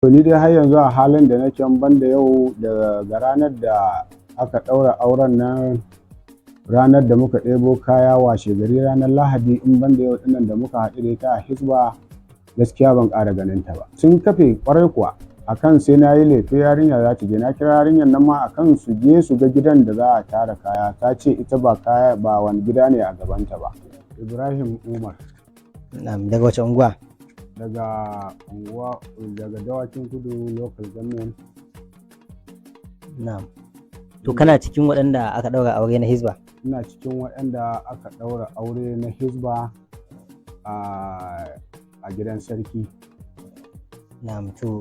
To ni dai har yanzu a halin da nake, banda yau, daga ranar da aka ɗaura auren nan, ranar da muka ɗebo kaya, washe gari ranar Lahadi, in banda yau ɗinnan da muka haɗu da ita a Hisba, gaskiya ban ƙara ganin ta ba. Sun kafe ƙwarai kuwa akan sai na yi lefe yarinya za ta je. Na kira yarinyar nan ma akan su je su ga gidan da za a tara kaya, ta ce ita ba kaya ba, wani gida ne a gabanta ba. Ibrahim Umar. Na'am, daga wace unguwa? Daga unguwa, daga Dawakin Kudu Local Government. Na'am. To kana cikin waɗanda aka ɗaura aure na Hisba? Ina cikin waɗanda aka ɗaura aure na Hisba a gidan sarki. Na'am, to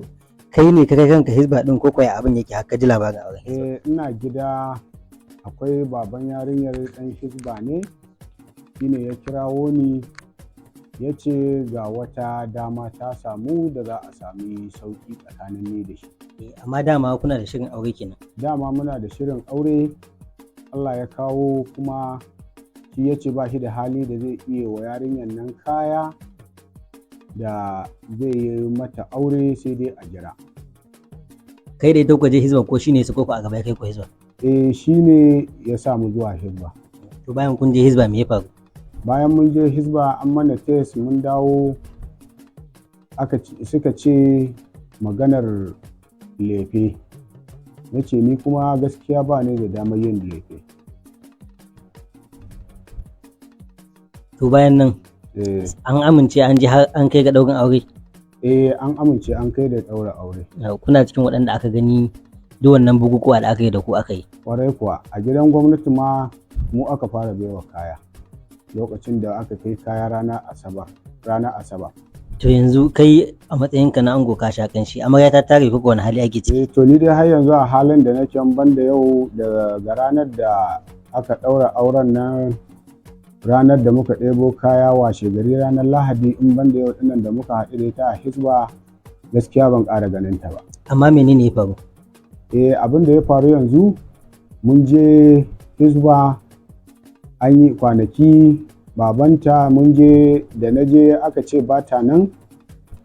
kai ne ka kai kanka Hisba ɗin ko kuwa abin yake har ka ji labarin auren Hisba? Eh, ina gida, akwai baban yarinyar, ɗan Hisba ne, shine ya kirawo ni ya ce ga wata dama ta samu da za a sami sauƙi tsakanin ni da shi. Eh, amma dama kuna da shirin aure kenan? Dama muna da shirin aure, Allah ya kawo kuma shi ya ce ba shi da hali da zai iya wa yarinyar nan kaya da zai yi mata aure, sai dai a jira. Kai da ita kuka je Hisba ko shine su koko a gaba ya kai ku Hisba? Eh, shi ne ya sa mu zuwa Hisba. To bayan kun je Hisba, me ya faru? Bayan mun je Hisba, an mana test, mun dawo, aka suka ce maganar lefe. Na ce ni kuma gaskiya ba ni da damar yin lefe. To bayan nan Eh, an amince an je har an kai ga ɗaurin aure? Eh, an amince an kai da ɗaura aure. Kuna cikin waɗanda aka gani duk wannan bukukuwa da aka yi da ku aka yi? Kwarai kuwa, a gidan gwamnati ma mu aka fara baiwa kaya lokacin da aka kai kaya ranar Asabar, ranar Asabar. To yanzu kai a matsayinka na ango ka sha kanshi, amarya ta tare ko wani hali ake ciki? Eh, to ni dai har yanzu a halin da nake, banda yau, daga ranar da aka ɗaura auren nan, ranar da muka ɗebo kaya, washe gari ranar Lahadi, in banda yau ɗinnan da muka haɗu da ita a Hisba, gaskiya ban ƙara ganin ta ba. Amma menene ya faru? Eh, abin da ya faru yanzu, mun je Hisba an yi kwanaki, babanta mun je, da na je aka ce ba ta nan,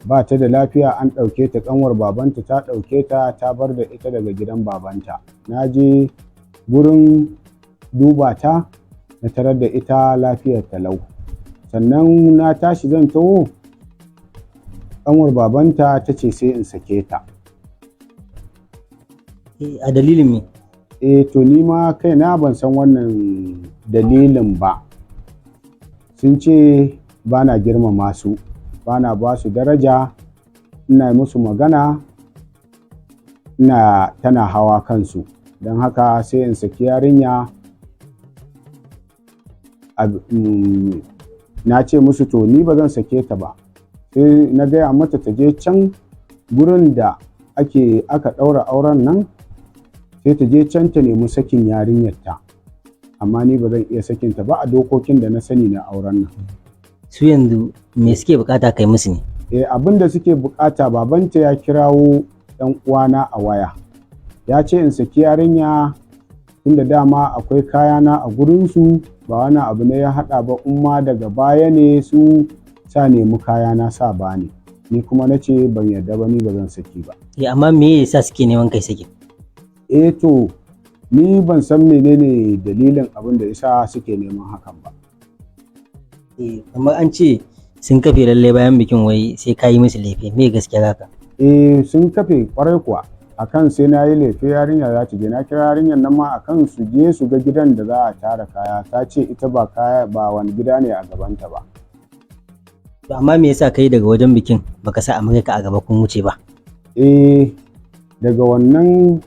ba ta da lafiya, an ɗauke ta, ƙanwar babanta ta ɗauke ta, ta bar da ita daga gidan babanta. Na je gurin duba ta, na tarar da ita lafiyar talau. Sannan na tashi zan taho, ƙanwar babanta ta ce sai in sake ta. Eh, a dalilin me? Eh, to ni ma kaina ban san wannan dalilin ba. Sun ce ba na girmama su, ba na ba su daraja, ina musu magana ina tana hawa kansu, don haka sai in saki yarinya. Na ce musu to ni ba zan sake ta ba. Sai na gaya mata ta je can gurin da ake aka ɗaura auren nan, sai ta je can ta nemi sakin yarinyarta, amma ni ba zan iya sakinta ba a dokokin da na sani na auren nan. Su yanzu me suke bukata kai musu ne? Eh, abin da suke bukata, babanta ya kirawo ɗan uwana a waya, ya ce in saki yarinya, tunda dama akwai kayana a gurinsu, ba wani abu ne ya haɗa ba, in ma daga baya ne su sa nemi kayana sa bani. Ni kuma na ce ban yarda ba, ni ba zan saki ba. Eh, amma me yasa suke neman kai saki? Eh, to ni ban san menene dalilin abin da yasa suke neman hakan ba. Eh, kamar an ce sun kafe lalle bayan bikin wai sai ka yi musu lefe, me gaskiya haka? Eh, sun kafe kwarai kuwa akan sai na yi lefe yarinya za ta je. Na kira yarinyar nan ma akan su je su ga gidan da za a tara kaya, ta ce ita ba kaya ba, wani gida ne a gabanta ba. To amma me yasa kai daga wajen bikin baka sa amaryarka a gaba kun wuce ba? Eh, daga wannan,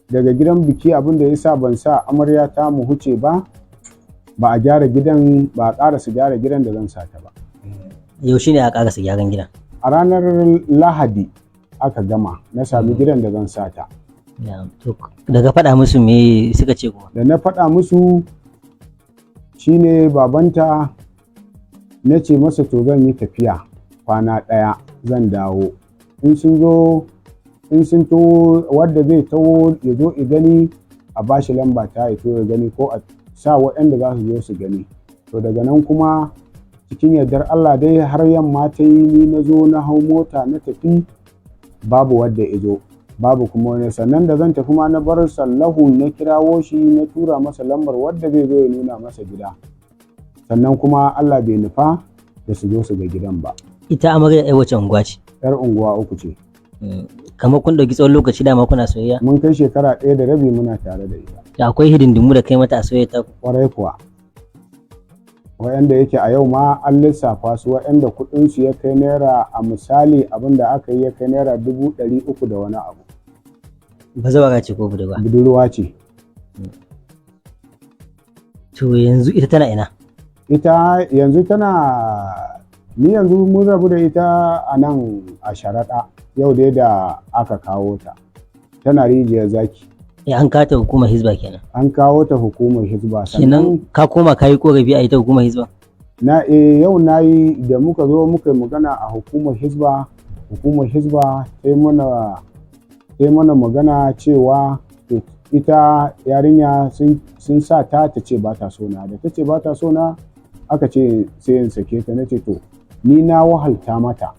daga gidan biki, abin da yasa ban sa amarya ta mu huce ba, ba a gyara gidan ba, a ƙarasa gyara gidan da zan sa ta ba. Yaushe ne a ƙarasa gyaran gidan? A ranar Lahadi aka gama, na sami gidan da zan sa ta. To daga faɗa musu me suka ce kuma? Da na faɗa musu, shine babanta na ce masa to zan yi tafiya kwana ɗaya, zan dawo, in sun zo, in sun taho, wadda zai taho ya zo i gani, a bashi lamba ta ya to ya gani, ko a sa waɗanda za su zo su gani. To daga nan kuma cikin yardar Allah dai har yamma ta yi, ni na zo na hau mota na tafi. Babu wadda izo, babu kuma wani. Sannan da zan tafi ma na bar Sallahu, na kirawo shi, na tura masa lambar wadda zai zo ya nuna masa gida. Sannan kuma Allah bai nufa da su zo su ga gidan ba. Ita amarya ai wace unguwa ce? Yar Unguwa Uku ce. Kamar kun ɗauki tsawon lokaci dama kuna soyayya? Mun kai shekara 1.5 muna tare da ita. Da akwai hidindimu da kai mata a soyayya ta? Kwarai kuwa, waɗanda yake a yau ma an lissafa su, waɗanda kuɗinsu ya kai naira, a misali abin da aka yi ya kai naira 300,000 da wani abu. Bazawara ce ko budurwa? Budurwa ce. To yanzu ita tana ina? Ita yanzu tana, ni yanzu mun rabu da ita a nan a Sharaɗa. Yau dai da aka kawo ta, tana Rijiyar Zaki. Eh, an kata hukumar Hizba kenan? An kawo ta hukumar Hizba. Kenan ka koma ka yi korafi a ita hukumar Hizba? Na, eh, yau na yi. Da muka zo muka yi magana a hukumar Hizba, hukumar Hizba ta yi mana magana cewa to ita yarinya sun sa ta ta ce ba ta so na. Da ta ce ba ta so na, aka ce sai in sake ta. Na ce to ni na wahalta mata,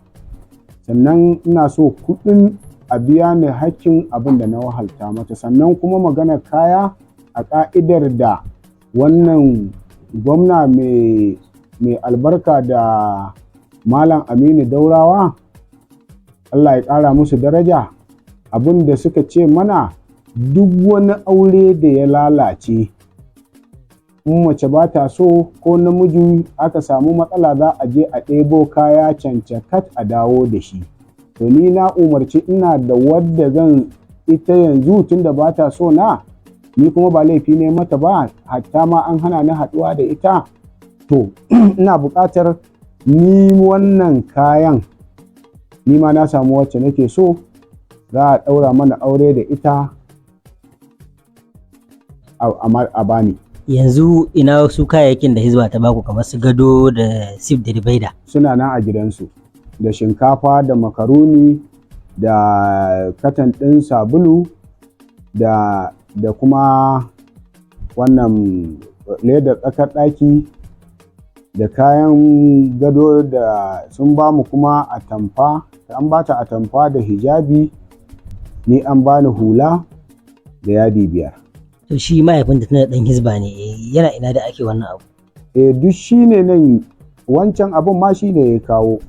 sannan ina so kuɗin a biya ni hakkin abin da na wahalta mata. Sannan kuma magana kaya, a ƙa'idar da wannan gwamna mai albarka da Malam Aminu Daurawa, Allah ya ƙara musu daraja, abin da suka ce mana, duk wani aure da ya lalace, in mace ba ta so ko namiji aka samu matsala, za a je a ɗebo kaya cancakat a dawo da shi. To ni na umarci ina da wadda zan ita yanzu, tunda ba ta so na, ni kuma ba laifi ne mata ba, hatta ma an hana ni haɗuwa da ita. To ina buƙatar ni wannan kayan, ni ma na samu wacce nake so, za a ɗaura mana aure da ita, a bani. Yanzu ina su kayayyakin da Hizba ta baku, kamar su gado da sif da dibaida? Suna nan a gidansu, da shinkafa da makaroni da katan ɗin sabulu da kuma wannan ledar tsakar ɗaki da kayan gado da sun ba mu. Kuma atamfa, an ba ta atamfa da hijabi, ni an bani hula da yadi 5. To shi mahaifinta, tana ɗan Hizba ne, yana ina da ake wannan abu? Eh, duk shi ne nan wancan abun ma shi ne ya kawo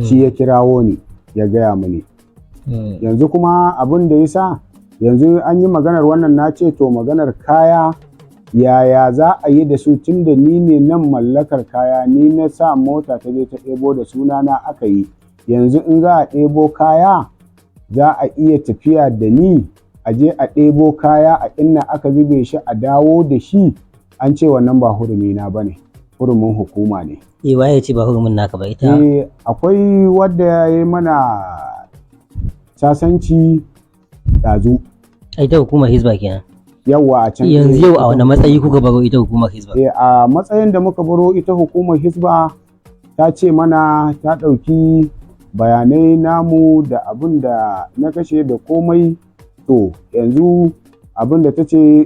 shi, ya kirawo ni ya gaya mini. Yanzu kuma abin da ya sa yanzu an yi maganar wannan, na ce to maganar kaya yaya za a yi da su, tun da ni ne nan mallakar kaya, ni na sa mota ta je ta ɗebo, da sunana aka yi. Yanzu in za a ɗebo kaya, za a iya tafiya da ni a je a ɗebo kaya a inna aka zube shi a dawo da shi? An ce wannan ba hurumi na bane, hurumin hukuma ne. Eh, waye ce ba hurumin naka ba ita? Eh, akwai wadda ya yi mana sasanci ɗazu. Ita hukumar Hizba kenan? Yawwa, a can. Yanzu yau a wani matsayi kuka baro ita hukumar Hizba? Eh, a matsayin da muka baro ita hukumar Hizba, ta ce mana ta ɗauki bayanai namu da abin da na kashe da komai. To yanzu abin da ta ce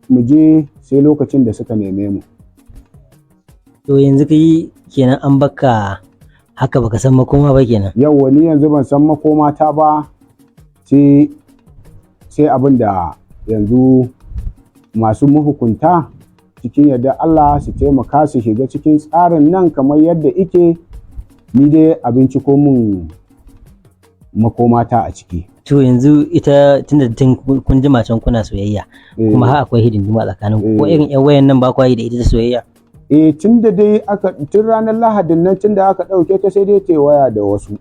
mu je sai lokacin da suka neme mu. To yanzu kai kenan an baka haka, baka san makoma ba kenan? Yawwa, ni yanzu ban san makoma ta ba, sai abin da yanzu masu mahukunta cikin yadda Allah su taimaka su shiga cikin tsarin nan kamar yadda ike, ni dai abinci ko mun makomata a ciki. To yanzu ita, tunda tun kun jima can kuna soyayya, kuma har akwai hidindimu a tsakanin ku, ko irin yan wayan nan ba kwa yi da ita ta soyayya? Eh, tun da dai aka, tun ranar Lahadin nan, tun da aka ɗauke ta, sai dai ta waya da wasu,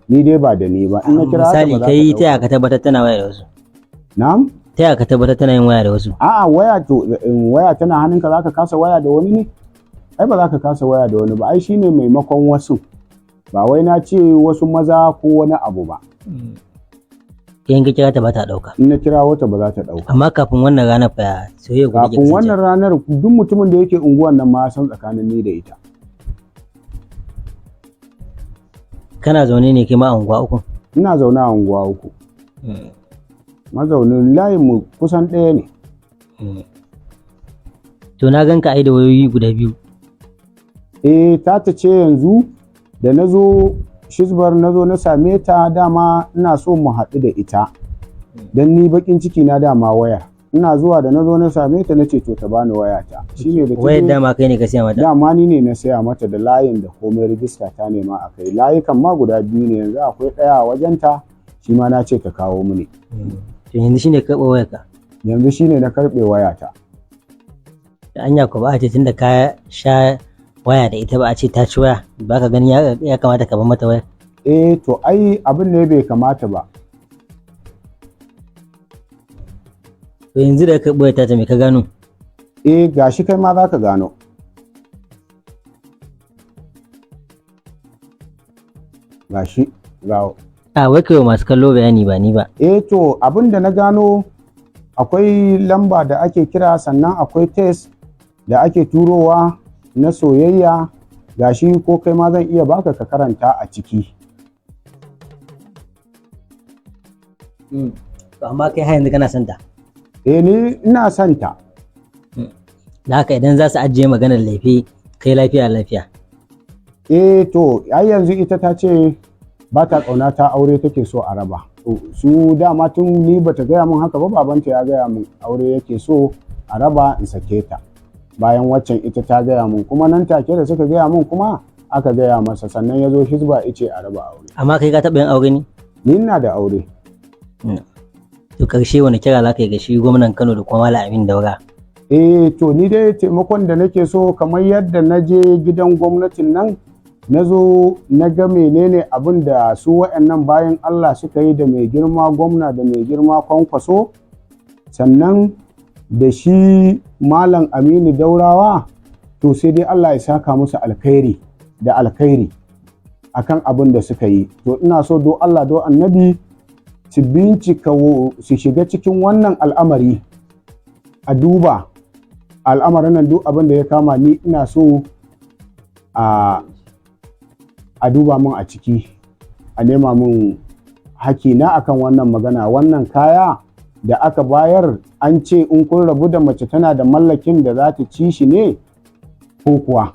ni dai ba da ni ba. In na kira ta Misali ba za ta kai, ta ɗauka. yaya ka tabbatar tana waya da wasu? Na'am? Ta yaya ka tabbatar tana yin waya da wasu? A'a, waya to in waya tana hannunka, za ka kasa waya da wani ne? Ai ba za ka kasa waya da wani ba. Ai shine maimakon wasu, ba wai na ce wasu maza ko wani abu ba. In ka kira ta ba ta ɗauka? In na kira wata ba za ta ɗauka. Amma kafin wannan ranar fa, soyayya ku take Kafin kasance? wannan ranar, duk mutumin da yake unguwan nan ma ya san tsakanin ni da ita. Kana zaune ne kai ma a Unguwa Uku? Ina zaune a Unguwa Uku, mazaunin layin mu kusan ɗaya ne. To na ganka ai da wayoyi guda biyu. Eh, ta ce yanzu da na zo Hizbar na zo na same ta, dama ina so mu haɗu da ita don ni bakin ciki na dama wayar. Ina zuwa da na zo na same ta, na ce to ta bani wayata. Shine da ta Wayar je- dama kai ne ka siya mata? Dama ni ne na saya mata, da layin da komai, rijista ta nema a kai. Layukan ma guda biyu ne yanzu, akwai ɗaya a wajenta, shi ma na ce ta kawo mini. To yanzu shine karɓo wayar ka? Yanzu shine na karɓe wayata. Da anya ko ba a ce tunda ka sha waya da ita ba a ce ta ci waya ba? Ka gani ya kamata ka bar mata waya? Eh, to ai abin ne bai kamata ba. To yanzu da ka karɓo wayar ta, me ka gano? Eh, gashi, kai ma za ka gano. Gashi ga. A wai kai wa masu kallo bayani, ba ni ba. Eh, to abin da na gano, akwai lamba da ake kira, sannan akwai test da ake turowa na soyayya. Gashi, ko kai ma zan iya baka ka karanta a ciki. To amma kai har yanzu kana son ta? Eh, ni ina son ta. Da haka idan za su ajiye maganar laifi, kai lafiya lafiya? Eh, to ai yanzu ita ta ce ba ta ƙauna ta, aure take so a raba. To, su dama tun ni bata gaya min haka ba, babanta ya gaya min aure yake so a raba in sake ta. Bayan waccan ita ta gaya min kuma, nan take da suka gaya min kuma aka gaya masa, sannan ya zo Hizba ice a raba aure. Amma kai ka taɓa yin aure ne? Ni ina da aure. To karshe wani kira za ka yi ga shi gwamnan Kano da kuma Malam Aminu Daura? Eh, to ni dai taimakon da nake so, kamar yadda na je gidan gwamnatin nan na zo na ga menene abin da su waɗannan bayan Allah suka yi da mai girma gwamna da mai girma Kwankwaso, sannan da shi Malam Aminu Daurawa, to sai dai Allah ya saka musu alkhairi da alkhairi akan abin da suka yi. To ina so do Allah do annabi su bincika, su shiga cikin wannan al'amari, a duba al'amarin nan. Duk abin da ya kama ni, ina so a duba min a ciki, a nema min hakina akan wannan magana. Wannan kaya da aka bayar, an ce in kun rabu da mace tana da mallakin da za ta ci shi ne ko kuwa?